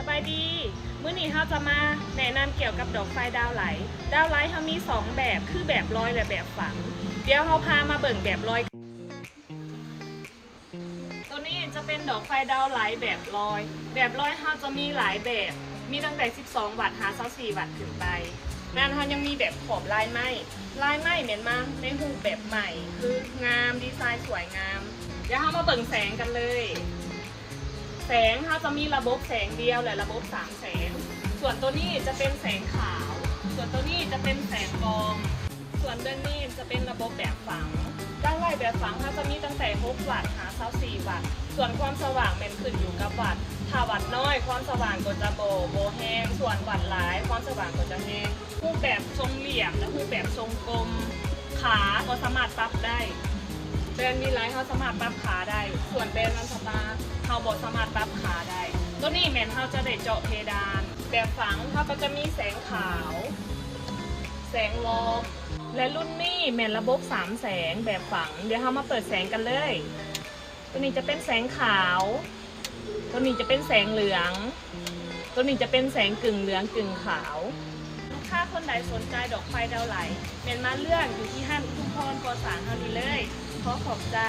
ສະບາຍດີ ມື້ນີ້ເຮົາຈະມາແນະນຳກ່ຽວກັບດອກໄຟດາວໄຫຼ. ດາວໄຫຼເຮົາມີສອງແບບ ຄືແບບລອຍ ແລະ ແບບຝັງ. ດຽວເຮົາພາມາເບິ່ງແບບລອຍ. ໂຕນີ້ຈະເປັນດອກໄຟດາວໄຫຼແບບລອຍ. ແບບລອຍເຮົາຈະມີຫຼາຍແບບ ມີຕັ້ງແຕ່ສິບສອງວັດຫາຊາວສີ່ວັດຂຶ້ນໄປ. ນັ້ນເຮົາຍັງມີແບບຂອບລາຍໄມ້. ລາຍໄມ້ແມ່ນມາໃນຮູບແບບໃໝ່ ຄືງາມ ດີໄຊສວຍງາມ. ດຽວເຮົາມາເບິ່ງແສງກັນເລີຍ. ແສງເຮົາຈະມີລະບົບແສງດຽວ ແລະ ລະບົບສາມແສງ. ສ່ວນໂຕນີ້ຈະເປັນແສງຂາວ. ສ່ວນໂຕນີ້ຈະເປັນແສງບອມ. ສ່ວນເບື້ອງນີ້ຈະເປັນລະບົບແບບຝັງ. ດາວໄຫຼແບບຝັງເຮົາຈະມີຕັ້ງແຕ່ຫົກວັດຫາຊາວສີ່ວັດ. ສ່ວນຄວາມສະຫວ່າງແມ່ນຂຶ້ນຢູ່ກັບວັດ. ຖ້າວັດນ້ອຍຄວາມສະຫວ່າງກໍຈະບໍ່ ບໍ່ແຮງ. ສ່ວນວັດຫຼາຍຄວາມສະຫວ່າງກໍຈະແຮງ. ຮູບແບບຊົງຫຼ່ຽມ ແລະ ຮູບແບບຊົງກົມ. ຂາກໍສາມາດປັບໄດ້. ແບຣນວິໄລເຮົາສາມາດປັບຂາໄດ້. ສ່ວນແບຣນວັນສະຕາເຮົາບໍ່ສາມາດປັບຂາໄດ້. ໂຕນີ້ແມ່ນເຮົາຈະໄດ້ເຈາະເພດານ. ແບບຝັງເຮົາກໍຈະມີແສງຂາວ ແສງວອມ ແລະ ລຸ້ນນີ້ແມ່ນລະບົບສາມແສງແບບຝັງ. ດຽວເຮົາມາເປີດແສງກັນເລີຍ. ໂຕນີ້ຈະເປັນແສງຂາວ. ໂຕນີ້ຈະເປັນແສງເຫຼືອງ. ໂຕນີ້ຈະເປັນແສງກຶ່ງເຫຼືອງກຶ່ງຂາວ. ລູກຄ້າຄົນໃດສົນໃຈດອກໄຟດາວໄຫຼ ແມ່ນມາເລືອກຢູ່ທີ່ຮ້ານອຸທຸມພອນກໍ່ສ້າງເຮົານີ້ເລີຍ. ຂໍຂອບໃຈ.